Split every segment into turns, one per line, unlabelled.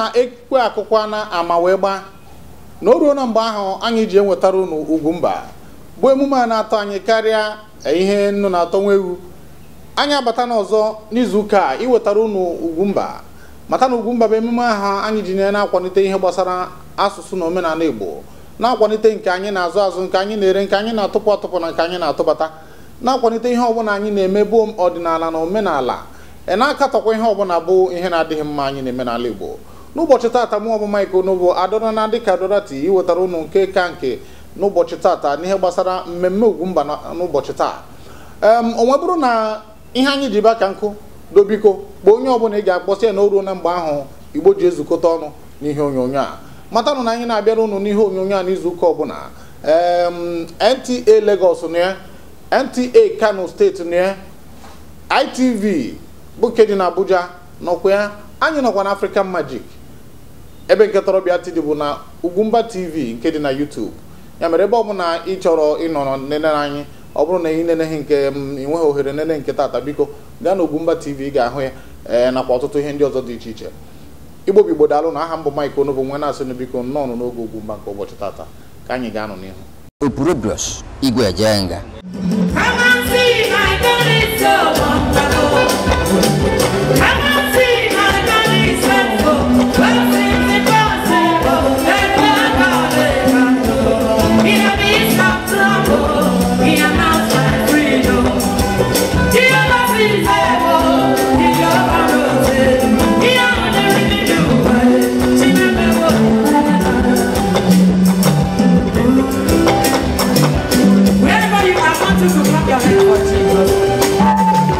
Na ekwe akụkwa na ama wee gbaa na o ruo na mgbe ahụ anyị ji enwetara unu Ugwumba bụ emume a na-atọ anyị karịa ihe nnu na-atọ nwa ewu. Anyị abata n'ọzọ n'izuụka a iwetara unu Ugwumba, mata na Ugwumba bụ emume ahụ anyị ji na-akwalite ihe gbasara asụsụ na omenala Igbo, na-akwalite nke anyị na-azụ azụ, nke anyị na-ere, nke anyị na-atụpụ atụpụ na nke anyị na-atụbata, na-akwalite ihe ọbụla anyị na-eme bụ ọdịnala na omenala, na-akatọkwa ihe ọbụla bụ ihe na-adịghị mma anyị na-eme n'ala Igbo. N'ụbọchị tata, mụ ọbụ Mike Onobo adọrọ na dịka Dorati iwetara unu nke ka nke n'ụbọchị tata n'ihe gbasara mmemme Ugwumba n'ụbọchị taa. O nwebụrụ na ihe anyị ji baka nkụ dobiko kpọọ onye ọbụla ị ga-akpọsị ya na o ruo na mgbe ahụ Igbo ji ezukọta ọnụ n'ihe onyonyo a. Matanụ na anyị na-abịara unu n'ihe onyonyo a n'izuụka ọbụla. NTA Lagos na ya, NTA Kano steeti na ya, ITV bụ nke dị n'Abuja nọkwa ya, anyị nọkwa na African Magic, ebe nke tọrọ bịa td bụ na Ugwumba TV nke dị na YouTube. Ya mere ebe ọbụla ị chọrọ ịnọ nene anyị, ọ bụrụ na ị neneghị nke ị nweghị ohere nene nke tata, biko gaa na Ugwumba TV ị ga-ahụ ya, ee, nakwa ọtụtụ ihe ndị ọzọ dị iche iche. Igbo bụ Igbo, daalụ na aha m bụ Mike Onobo nwe na-asị nụ biko nnọọ n'oge Ugwumba nke ụbọchị tata ka anyị ga-anọ n'ihu.
Opurobios Igwe Ejenga.
Come and see my God is so wonderful. Come and see my God is faithful. Well, seems impossible that my God is faithful. In the midst of trouble, he announced my freedom. Jehovah is able, Jehovah knows it. He only really knew it. She never would. Wherever you are, I want you to clap your hands for Jesus.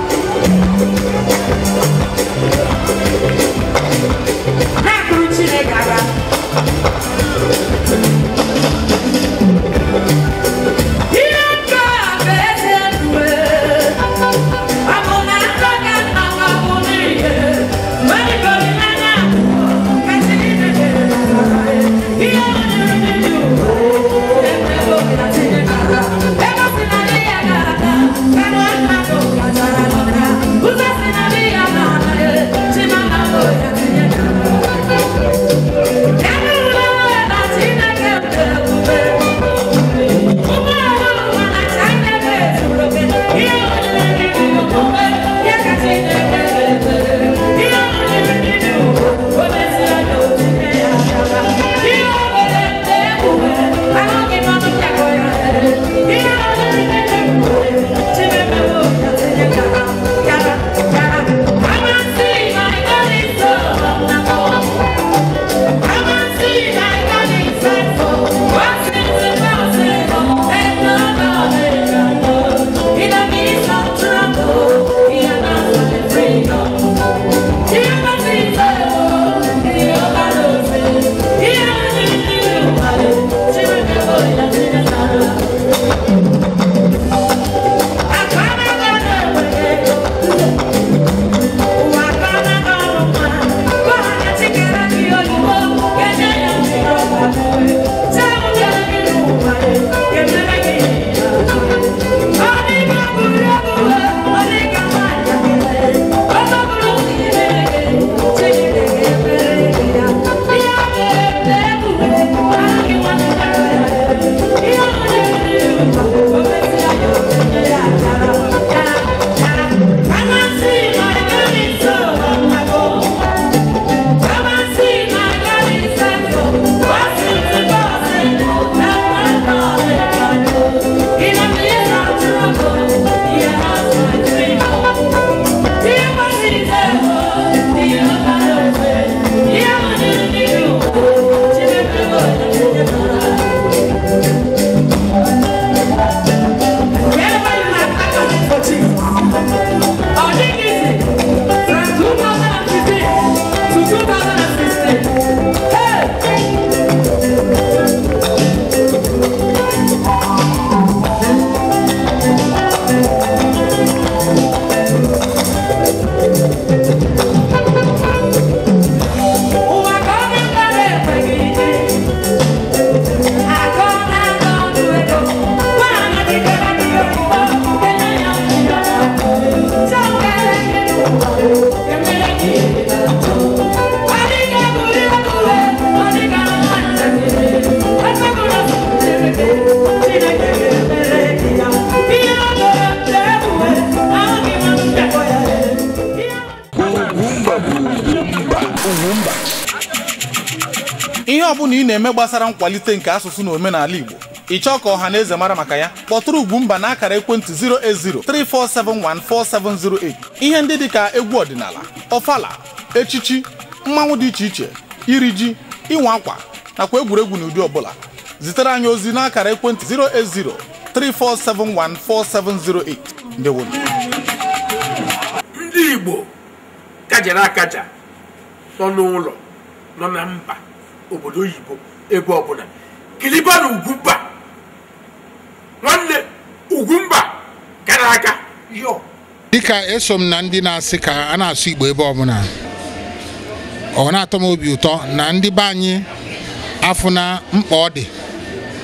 Ihe ọ bụla ị na-eme gbasara nkwalite nke asụsụ na omenala Igbo, ị chọọ ka ọha na eze mara maka ya, kpọtụrụ Ugwumba na akara ekwentị 08034714708. Ihe ndị dịka egwu ọdịnala, ọfala, echichi, mmanwụ dị iche iche, iri ji, ịnwa akwa nakwa egwuregwu n'ụdị ọbụla. Zitere anyị ozi n'akara ekwentị 08034714708. Ndewo.
Ndị Igbo kajara akaja nọ n'ụlọ, nọ na mba, obodo oyibo, ebe ọbụla, kiliba na Ugwumba. Nwanne, Ugwumba gara aga yo.
Dịka eso m na ndị na-asị ka a na-asụ Igbo ebe ọbụla, ọ na-atọ m obi ụtọ na ndị be anyị afụna mkpa ọ dị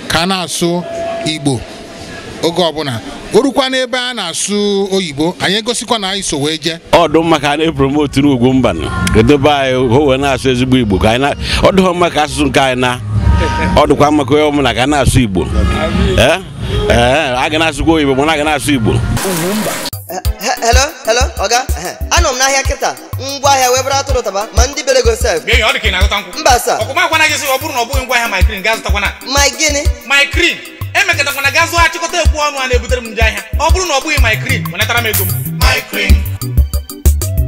ka a na-asụ Igbo oge ọbụla. O rukwa n'ebe a na-asụ oyibo, anyị egosikwa na anyị so wee jee.
Ọ dị mma ka a na-epromotu n'Ugwumba, edobe anyị ka o wee na-asụ ezigbo Igbo, ka anyị na ọ dịghọ mma ka asụsụ nke anyị na ọ dịkwa mma ka onye ọbụla ka a na-asụ Igbo. Ee, a ga na-asụkwa oyibo mana a ga na-asụ Igbo.
Hello, hello, oga. Anọ m n'ahịa kịta, ngwa ahịa wee bụrụ atụrụ taba ma ndị bere ego sef.
Bịa, ọ dị ka ị na-azụta nkwụ.
Mba sa.
Ọkụma akwana gị sị ọ bụrụ na ọ bụghị ngwa ahịa Micrin, gaa zụtakwana.
My gịnị?
Micrin. Emekọtakwana gaa zụọ achịkọta ekwu ọnụ a na-ebutere m ndị ahịa. Ọ bụrụ na ọ bụghị Micrin, wenatara m ego m. Micrin.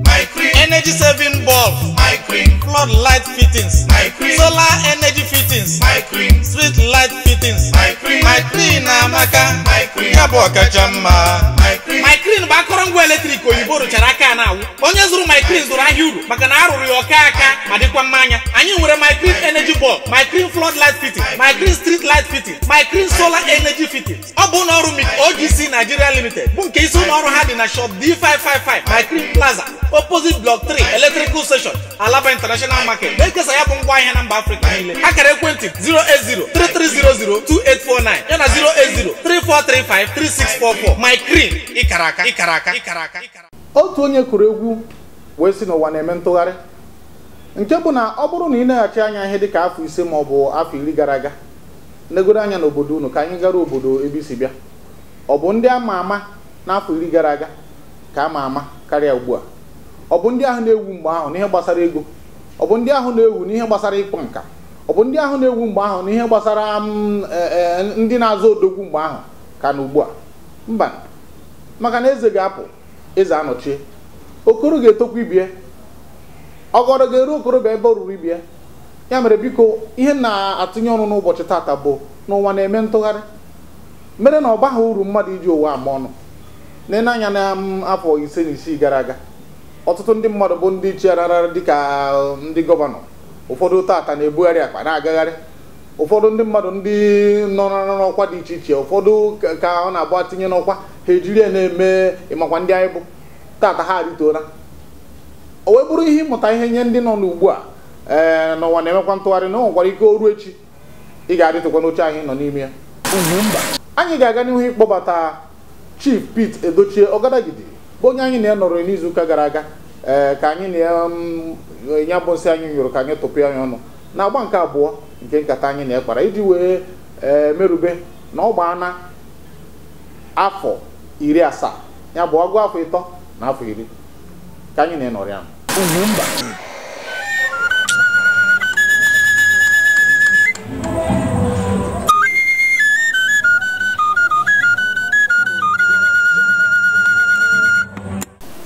Micrin. Energy saving bulb. Micrin. Flood light fittings. Micrin. Solar energy fittings. Micrin. Street light fittings. Micrin. Micrin na amaka. Micrin. Ya bụ ọkacha mma. Micrin. Micrin bụ akụrụngwa eletrik oyibo rụchara aka na-awụ. Onye zụrụ Micrin zụrụ ahịa uru maka na arụrụ ya ọka aka ma dịkwa mma anya. Anyị nwere Micrin energy bulb, Micrin flood light fitting, Micrin street light fitting, Micrin solar energy fittings. Ọ bụ ụlọ ọrụ OGC Nigeria Limited bụ nke isi ụlọ ọrụ ha dị na shop D555 Micrin Plaza, opposite block 3 Electrical Station, Alaba International Market. Na-ekesa ya bụ ngwa ahịa na mba Afrịka niile. Akara ekwentị 08033002849 ya na 08034353644. Micrin, ịkara aka, ịkara aka, ịkara aka. Otu onye kụrụ egwu wee sị n'ụwa na-eme ntụgharị, nke bụ na ọ bụrụ na ị na-aghachi anya ihe dịka afọ 5 ma ọ bụ afọ 10 gara aga, negoro anya n'obodo unu ka anyị gara obodo ebe isi bịa. Ọ bụ ndị ama ama n'afọ 10 gara aga ka ama ama karịa ugbu a. Ọ bụ ndị ahụ na-ewu mgbe ahụ n'ihe gbasara ego, ọ bụ ndị ahụ na-ewu n'ihe gbasara ịkpọ nka, ọ bụ ndị ahụ na-ewu mgbe ahụ n'ihe gbasara ndị na-azụ odogwu mgbe ahụ ka na ugbu a. Mba, maka na eze ga-apụ, eze anọchie, okoro ga-etokwa ibie, ọgọdọ ga-eru okorobịa ebe ọ ruru ibie. Ya mere biko, ihe na-atụnye ọnụ n'ụbọchị tata bụ n'ụwa na-eme ntụgharị, mere na ọ baghị uru mmadụ iji ụwa ama ọnụ. Nene anya na afọ 5 na 6 gara aga, ọtụtụ ndị mmadụ bụ ndị chiarara dịka ndị gọvanọ, ụfọdụ tata na-ebugharị akpa na-agagharị, ụfọdụ ndị mmadụ ndị nọ n'ọkwa dị iche iche, ụfọdụ ka ọ na-agba tinye n'ọkwa ha ejiri ya na-eme ịmakwa ndị anyị bụ tata ha arịtola. O wee bụrụ ihe ịmụta ihe nye ndị nọ n'ugbu a. Ee, n'ụwa na-emekwa ntụgharị na o nwekwara ike o ruo echi ị ga-arịtụkwa n'oche ahụ ị nọ n'ime ya. Anyị ga-aga n'ihu ịkpọbata Chief Pete Edochie Ọgadagidi bụ onye anyị na-enọrọ n'izuụka gara aga. Ee, ka anyị na ya bụ nsị anyị nyụrụ ka anyị tụpụ ya ọnụ na agba nke abụọ nke nkata anyị na-ekpara iji wee merube na ọ gbaana afọ 70, ya bụ ọgụ afọ 3 na afọ 10 ka anyị na-enọrọ ya.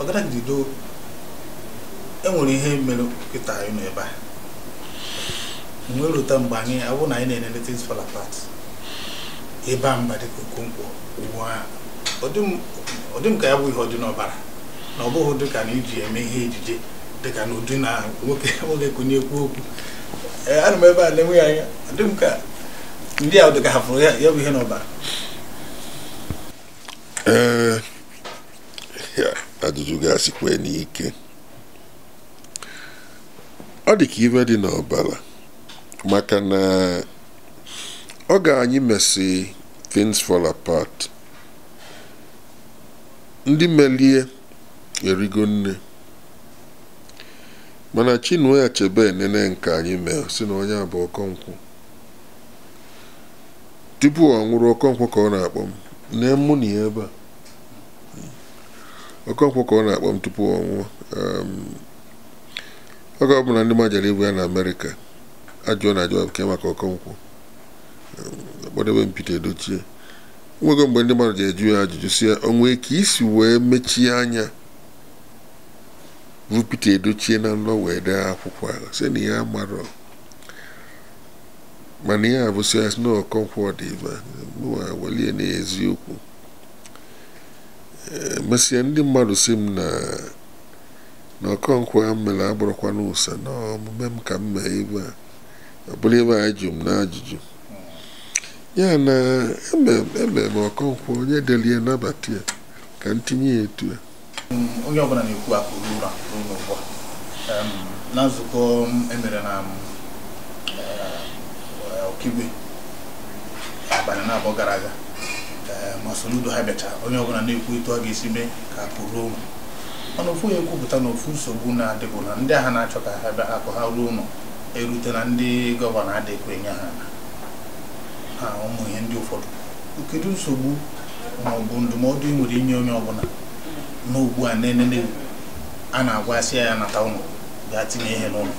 Ọgadagidi, enwere ihe mere kịta anyị nọ ebe a nwee rute mgbe anyị abụ na anyị na-enele Things Fall Apart ebe a mba dịka Okonkwo ugbu a. Ọ dị m ka ya bụ ihe ọ dị n'ọbara, na ọ bụghị dịka na iji eme ihe ejije dịka na ụdị na nwoke konye ekwu okwu. Ee, ana m ebe a na-enweghị anya, ọ dị m ka ndị a dịka hafụrụ ya bụ ihe n'ọbara.
Ee, ajụjụ ga-asịkwa n'ike. Ọ dị ka ibe dị n'ọbara, maka na oge anyị mesị Things Fall Apart, ndị melie erigo nne, mana Chinua Achebe enene nke anyị mee si na onye abụ Okonkwo. Tupu ọ nwụrụ, Okonkwo ka ọ na-akpọ m, nee mụ na ya ebe a, Okonkwo ka ọ na-akpọ m tupu ọ nwụọ. Oge ọbụla ndị majara ibu ya na Amerịka, Ajụọ na ajụ nke maka Okonkwo, akpọdebe m Peter Edochie. Nwego mgbe ndị mmadụ ji eju ya ajụjụ si ya onwe ka isi wee mechie anya bụ Peter Edochie na nlọ wee dee akwụkwọ ahụ, sị na ya amarọ, mana ya abụsị ya sị na Okonkwo dị ebe a welie na eziokwu. Mesịa ndị mmadụ sị m na Okonkwo a mere abụrụkwa n'ụsa na omume m ka m mee ebe a, ọ bụrụ ebe a jụ m na ajụjụ ya na eme m Okonkwo onye delie nabata ya ka m tinye ya etu a.
Onye ọbụla na-ekwu akụ ruo ụlọ ugbu a na nzukọ emere na Ọkigwe abalị na-abụọ gara aga, ma Soludo ha bịachara, onye ọbụla na-ekwu etu a ga-esi mee ka akụ ruo ụlọ. Mana ofu ya ekwupụta na ofu nsogbu na-adịbụ na ndị agha na-achọ ka ha bịa akụ ha ruo ụlọ erute na ndị gọvanọ adịghị enye ha ha ụmụ ihe ndị ụfọdụ. Kedu nsogbu ma ọ bụ ndụmọdụ ị nwere inye onye ọbụla n'ugbu a na-enene a na-agwa sị ya nata ụlọ bịa tinye ihe n'ụlọ,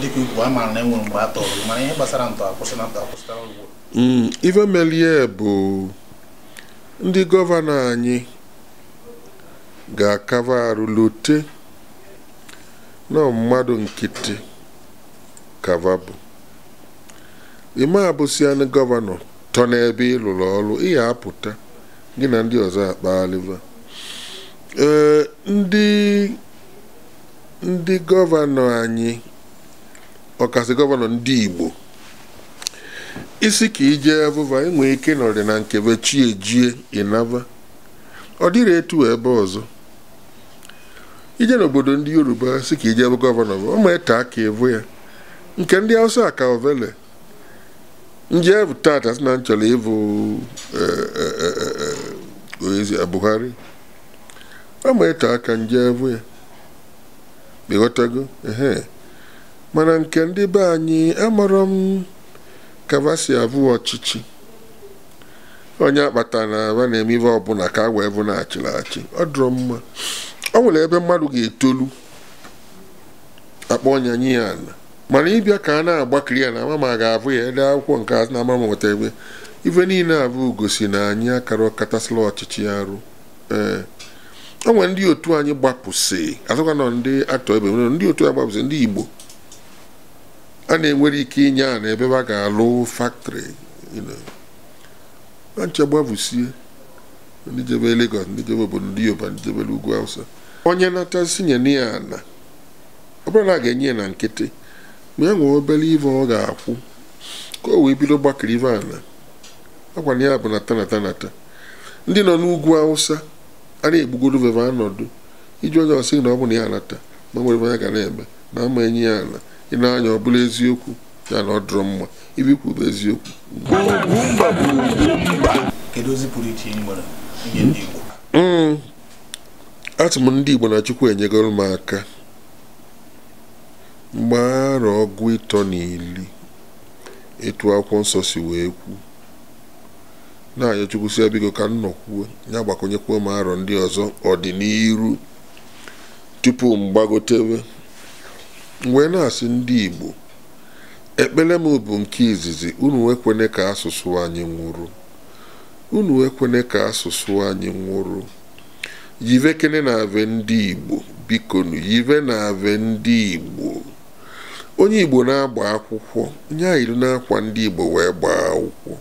dịka ikwu a maara na e nwere mgbe a tọrọ, mana ihe gbasara ntọ akwụsịna ntọ akwụsịtara ugbu a?
Ife melie bụ ndị gọvanọ anyị ga-akava arụ lote na mmadụ nkịtị kava bụ ime abụsịanụ gọvanọ tọ n'ebe ị lụrụ ọrụ, ị ya apụta gị na ndị ọzọ akpaliva. Ee, ndị gọvanọ anyị, ọkasị gọvanọ ndị Igbo, isi ka ije avụva enwee ike nọrị na nkebe chi ejie ịnava, ọ dịrị etu ebe ọzọ. Ije n'obodo ndị Yoruba si ka ije bụ gọvanọ, ọ ma ete aka evu ya. Nke ndị Hausa ka ovele nje bụ tata sị na nchọrọ ịbụ onyeisi Buhari, ọ ma ete aka nje evu ya, ịghọtago? Ehe. Mana nke ndị be anyị amarọ m kava si abụ ọchịchị onye akpata na aba na-eme ife ọbụla ka a wee bụ na-achịrị achị, ọ dịrọ mma. Ọ nwere ebe mmadụ ga-etolu akpọ ọnya nye ya ala, mana ịbịa ka a na-agbakiri ya na ama ma ga-abụ ya ede akwụkwọ nke a na ama ma nweta ebe ife niile abụ gosi na anyị akara ọkatasịla ọchịchị arụ. Ee, o nwere ndị otu anyị gbapụsị, asịkwa nọ ndị atọ ebe ndị otu anyị gbapụsị ndị Igbo a na-enwere ike inye a na ebe a ga-alụ factory, na nche gbavusie ndị jebe Lagos, ndị jebe obodo ndị Yoruba, ndị jebe ugwu Hausa. Onye nata sinye ya ala, ọ bụrụ na a ga-enye ya na nkịtị, ma ya nwee obere ive ọ ga-akwụ ka o wee bido gbakiri ive ala. Akwa na ya bụ nata nata nata. Ndị nọ n'ugwu Hausa a na-egbugoro veve anọdụ iji onye ọsị na ọ bụ na ya anata ma nwere ebe ya ga na-eme na ama enyi ya ala. Ị na-anya ọ bụla eziokwu ya na ọ dụrọ mma, ibikwu bụ eziokwu.
Kedu ozi pụrụ iche ị nwere nye ndị Igbo?
Atụ m ndị Igbo na Chukwu enyegoro m aka mgbe arọ 34 etu akwụkwọ nsọ si wee kwu, na-ayọ Chukwu si ya biko ka m nọkwuo ya gbakonyekwuo m arọ ndị ọzọ ọdịnihu tupu m gbagotebe. Mgbe na-asị ndị Igbo, ekpere m bụ nke izizi, unu ekwene ka asụsụ anyị nwụrụ, unu ekwene ka asụsụ anyị nwụrụ. Yive kene na ave ndị Igbo, bikonu yive na ave ndị Igbo. Onye Igbo na-agba akwụkwọ, nye ilu na-akwa ndị Igbo wee gbaa akwụkwọ.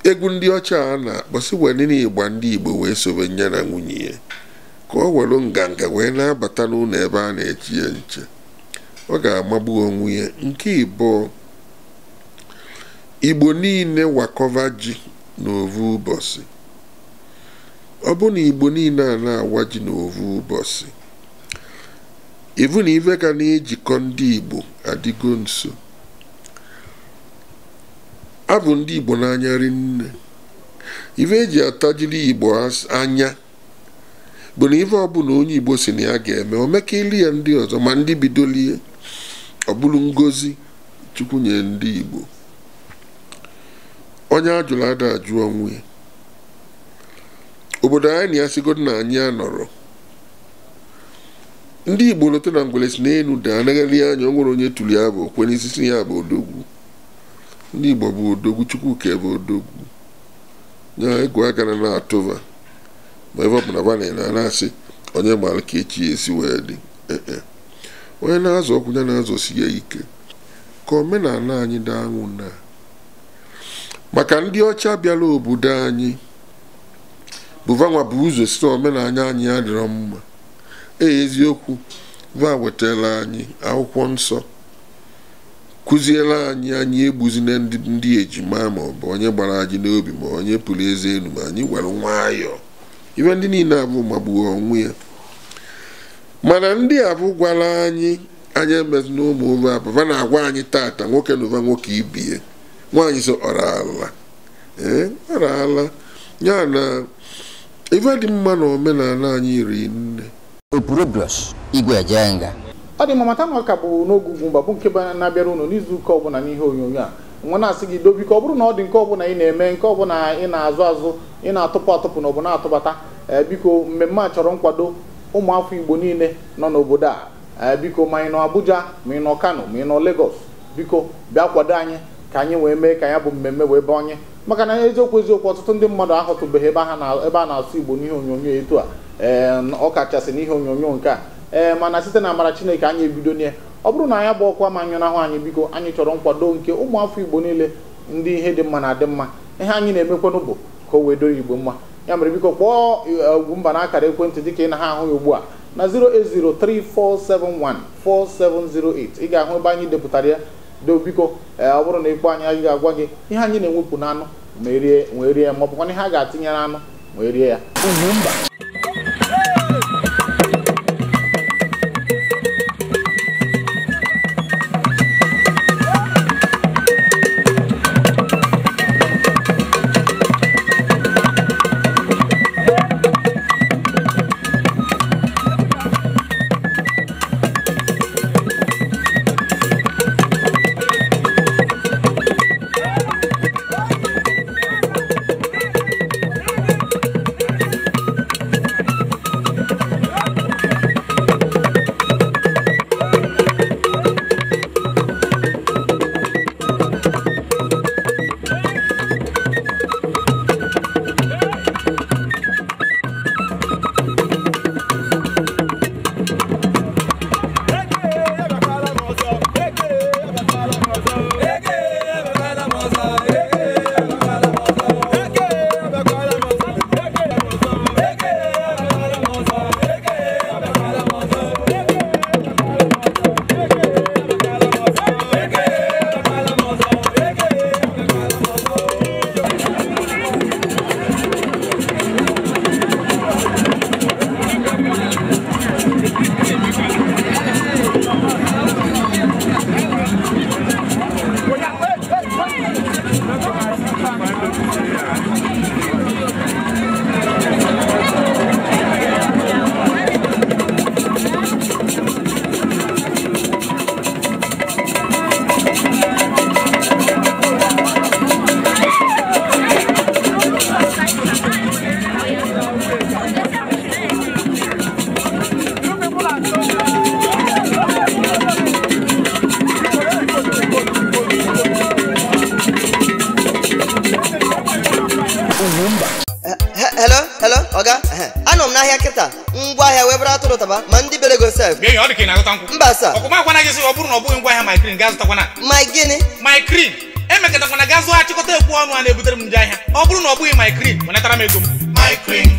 Egwu ndị ọcha a na-akpọsị wee nene ịgba ndị Igbo wee sobe nya na nwunye ya ka ọ were nganga wee na-abata n'ụlọ ebe a na-echi ya nche, ọ ga-amagbu onwe ya. Nke ịbụọ, Igbo niile wakọva ji n'ovu ụbọchị. Ọ bụ na Igbo niile a na-awa ji n'ovu ụbọchị, ivu na ife ka na-ejikọ ndị Igbo adịgo nso. Abụ ndị Igbo n'anya rinne. Ife eji atajiri Igbo anya bụ na ife ọbụla onye Igbo si na ya ga-eme, o meka ili ya ndị ọzọ ma ndị bidolie, ọ bụrụ ngozi Chukwu nye ndị Igbo. Onye ajụrụ ada ajụ onwe ya. Obodo anyị na ya sigodo na anyị anọrọ, Ndị Igbo lote na ngwele si n'elu daa anaghịrị anya, o nwere onye tụrụ ya bụ okwe n'isi ya bụ odogwu. Ndị Igbo bụ odogwu, Chukwuka bụ odogwu. Ya egwu agara na-atụva ma ebe ọ bụ na va na na-asị onye maara ka echi ya esi wee dị. Ee, onye na-azọ ọkwụ ya na-azọsi ya ike ka omenala anyị daa anwụ na maka ndị ọcha bịara obodo anyị bụ vanwa bụ ụzọ site omenala anyị adịrọ mma. Ee, eziokwu, va wetara anyị akwụkwọ nsọ, kụziere anyị anyị egbuzina ndị ejima ma ọ bụ onye gbara anyị n'obi ma onye pụrụ eze elu, ma anyị were nwayọọ. Ibe ndị niile abụ magbuo onwe ya. Mana ndị abụ gwara anyị anyị emezina ụmụ ụva abụ, va na-agwa anyị tata nwoke na ụva nwoke ibie, nwaanyị so ọra ala. Ee, ọra ala. Ya na ife dị mma na omenala anyị ri nne.
Opurobios Igwe Ejenga.
Ọ dị mma, mata na ọka bụ n'oge Ugwumba bụ nke na-abịara unu n'izu ụka ọbụla n'ihe onyonyo a. Nwa na-asị gị dobi ka ọ bụrụ na ọ dị nke ọbụla ị na-eme, nke ọbụla ị na-azụ azụ, ị na-atụpụ atụpụ na ọbụla atụbata, biko mmemme a chọrọ nkwado ụmụafọ Igbo niile nọ n'obodo a. Biko ma ị nọ Abuja, ma ị nọ Kano, ma ị nọ Lagos, biko bịa kwado anyị ka anyị wee mee ka ya bụ mmemme wee bawanye. Maka na eziokwu eziokwu, ọtụtụ ndị mmadụ ahụtụbeghị ebe a na-asụ Igbo n'ihe onyonyo etu a, ee, ọ kachasị n'ihe onyonyo nke a. Ee, mana site na amara Chineke anyị ebido nye. Ọ bụrụ na anyị bụ ọkwa ma anyụnahụ anyị, biko anyị chọrọ nkwado nke ụmụafọ Igbo niile ndị ihe dị mma na-adị mma. Ihe anyị na-emekwanụ bụ ka o wee doro Igbo mma. Ya mere biko kpọọ Ugwumba na akara ekwentị dịka ị na ha ahụ ya ugbu a na 08034714708. Ị ga-ahụ ebe anyị depụtara ya. Do biko, ọ bụrụ na ịkpọ anyị, anyị ga-agwa gị ihe anyị na-enwepụ n'anụ ma erie wee rie ya, ma ọ bụkwa ihe a ga-atinye n'anụ ma erie ya. Ugwumba.
Hello, hello, oga. Anọ m n'ahịa kịta, ngwaahịa wee bụrụ atụrụ taba ma ndị bere go sef.
Bịa, ọ dị ka ị na-azụta nkwụ.
Mba sa.
Ọkụma agwana gị sị ọ bụrụ na ọ bụghị ngwaahịa Micrin gaa zụtakwana.
My gịnị?
Micrin. Emekọtakwana gaa zụọ achịkọta ekwu ọnụ a na-ebutere m ndị ahịa. Ọ bụrụ na ọ bụghị Micrin, wenatara m ego m.
Micrin.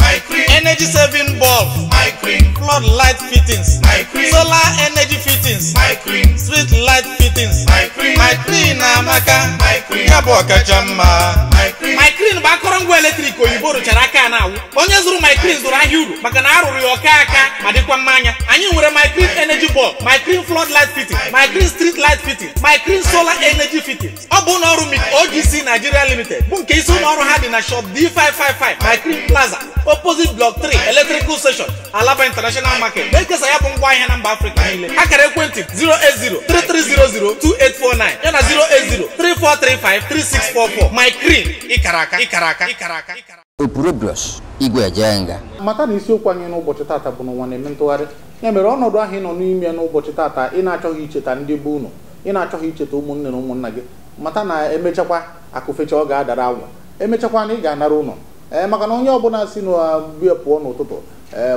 Micrin.
Energy saving bulb.
Micrin.
Flood light fittings.
Micrin.
Solar energy fittings.
Micrin.
Street light fittings.
Micrin.
Micrin na-amaka.
Micrin.
Ya bụ ọkacha mma.
Micrin.
Micrin bụ akụrụngwa eletrik oyibo rụchara aka na-awụ. Onye zụrụ Micrin zụrụ ahịa uru maka na arụrụ ya ọka aka ma dịkwa mma anya. Anyị nwere Micrin energy bulb, Micrin flood light fitting, Micrin street light fitting, Micrin solar energy fittings. Ọ bụ ụlọ ọrụ OGC Nigeria Limited bụ nke isi ụlọ ọrụ ha dị na shop D555 Micrin Plaza, opposite block 3 Electrical Station, Alaba International Market. Na-ekesa ya bụ ngwa ahịa na mba Afrịka niile. Akara ekwentị 08033002849 ya na 08034353644. Micrin, ịkara aka, ịkara aka, ịkara aka.
Opurobios Igwe Ejenga.
Mata na isiokwu anyị n'ụbọchị tata bụ n'ụwa na-eme ntụgharị. Ya mere ọnọdụ ahụ ị nọ n'ime n'ụbọchị tata, ị na-achọghị icheta ndị bụ unu, ị na-achọghị icheta ụmụnne na ụmụnna gị, mata na emechakwa akụfecha ọ ga-adara agwụ, emechakwa na ị ga-anara ụlọ. Ee, maka na onye ọbụla si n'bịa pụọ n'ụtụtụ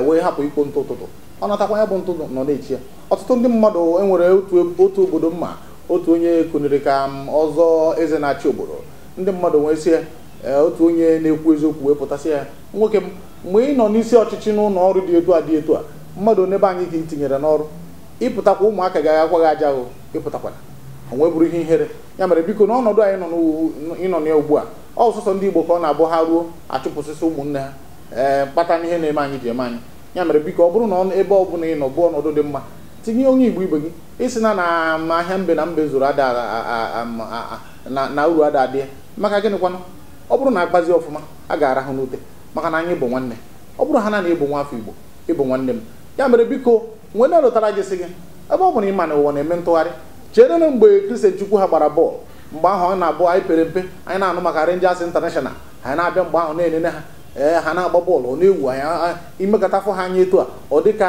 wee hapụ ikpo ntụ ụtụtụ, ọ natakwa ya bụ ntụ nọ na-echi ya. Ọtụtụ ndị mmadụ enwere otu obodo mma, otu onye kuniri ka ọzọ eze na-achị obodo, ndị mmadụ nwee sie otu onye na-ekwu eziokwu wee pụtasị ya, nwoke m, mgbe ị nọ n'isi ọchịchị n'ụlọ ọrụ dị etu a dị etu a, mmadụ onebe anyị ka ị tinyere n'ọrụ, ịpụtakwa ụmụaka ga-agakwa gị aja ahụ, ịpụtakwana onwe bụrụ ihe ihere. Ya mere biko n'ọnọdụ anyị ịnọ na ya ugbu a, ọsụsọ ndị Igbo ka ọ na-abụ ha ruo achụpụsịsị ụmụnne ha, ee kpata n'ihe na-eme anyị ji eme anyị. Ya mere biko ọ bụrụ na ebe ọ bụla ị nọ bụ ọnọdụ dị mma, tinye onye Igbo ibe gị, isi na ahịa mbe na mbe zụrụ ada na uru ada adị ya. Maka gịnịkwanụ, ọ bụrụ na agbazi ọfụma a ga-arahụ n'ute, maka na anyị bụ nwanne. Ọ bụrụ ha na ịbụ nwa afọ Igbo, ịbụ nwanne m. Ya mere biko nwee na-alụtara gị sị gị, ebe ọ bụrụ ịma na ụwa na-eme ntụgharị, chere na mgbe Christian Chukwu ha gbara bọọlụ, mgbe ahụ ọ na-abụ anyị pere mpe, anyị na-anụ maka Rangers International, anyị na-abịa mgbe ahụ na-enene ha, ee ha na-agba bọọlụ, ọ na-ewu anyị, imekọta afọ ha anya etu a, ọ dị ka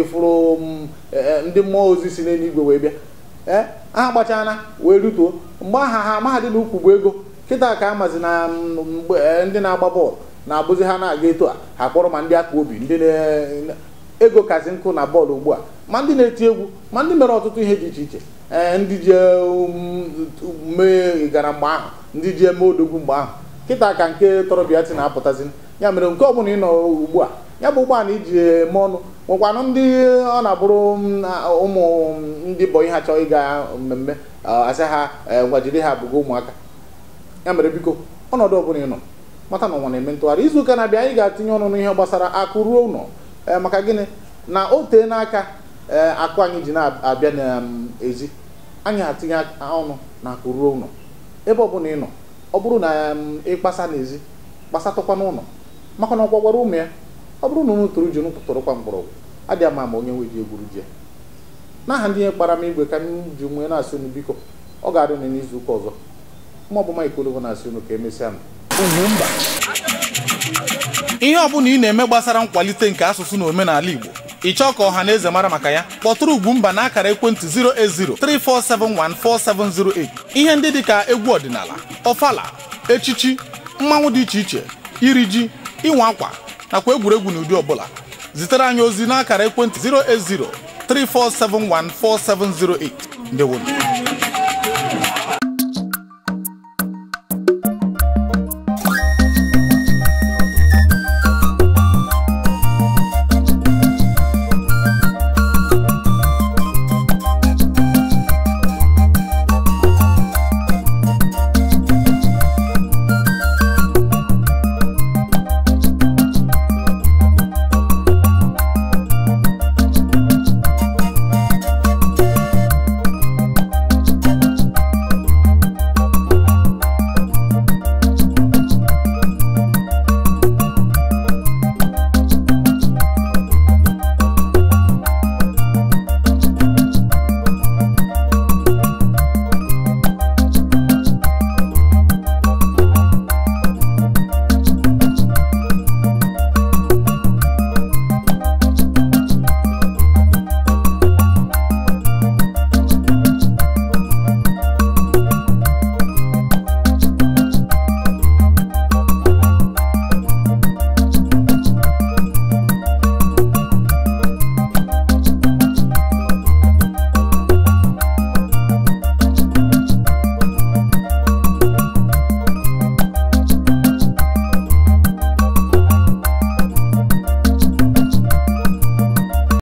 ịfụrụ ndị mmụọ ozi si n'eluigwe wee bịa. Ee, ha agbachana wee rutuo mgbe aha ha amaghadị na ukwu bụ ego. Kịta ka amazi na mgbe ndị na-agba bọọlụ na-abụzi ha na-aga etu a, ha kpọrọ ma ndị aka obi, ndị ego kazi nkụ na bọọlụ ugbu a, ma ndị na-eti egwu, ma ndị mere ọtụtụ ihe dị iche iche, ee ndị ji mee gara mgbe ahụ, ndị ji eme odogwu mgbe ahụ. Kịta ka nke tọrọ bịa na-apụtazi. Ya mere nke ọbụla ị nọ ugbu a, ya bụ ụgbọala iji eme ọnụ, nwekwanụ ndị ọ na-abụrụ ụmụ ndị bọyị ha chọọ ịga mmemme, asị ha ngwa jide ha abụgo ụmụaka. Ya mere biko ọnọdụ ọbụla ị nọ, mata na ụwa na-eme ntụgharị. Izu ụka na-abịa anyị ga-atinye ọnụ n'ihe gbasara akụ ruo ụlọ. Maka gịnị na o tee n'aka akụ anyị ji na-abịa n'ezi, anyị atinye ọnụ na akụ ruo ụlọ. Ebe ọbụla ị nọ, ọ bụrụ na ịkpasa n'ezi, kpasatụkwa n'ụlọ, maka na ọ gwagwara ụmụ ya, ọ bụrụ na unu tụrụ ji tụrụkwa mgbọrọgwụ, adịghị ama ama onye nwe ji egwuru ji ya. N'aha ndị ihe kpara m igwe ka m ji nwee na-asị unu biko, ọ ga-adị unu n'izu ụka ọzọ. Mụ ọ bụ Mike Olugo na-asị unu ka emesịa m.
Ugwumba, ihe ọbụla ị na-eme gbasara nkwalite nke asụsụ na omenala Igbo, ị chọọ ka ọha na eze mara maka ya, kpọtụrụ Ugwumba na akara ekwentị 08034714708. Ihe ndị dịka egwu ọdịnala, ọfala, echichi, mmanwụ dị iche iche, iri ji, ịnwa akwa nakwa egwuregwu n'ụdị ọbụla, zitere anyị ozi n'akara ekwentị 08034714708. Ndewonu.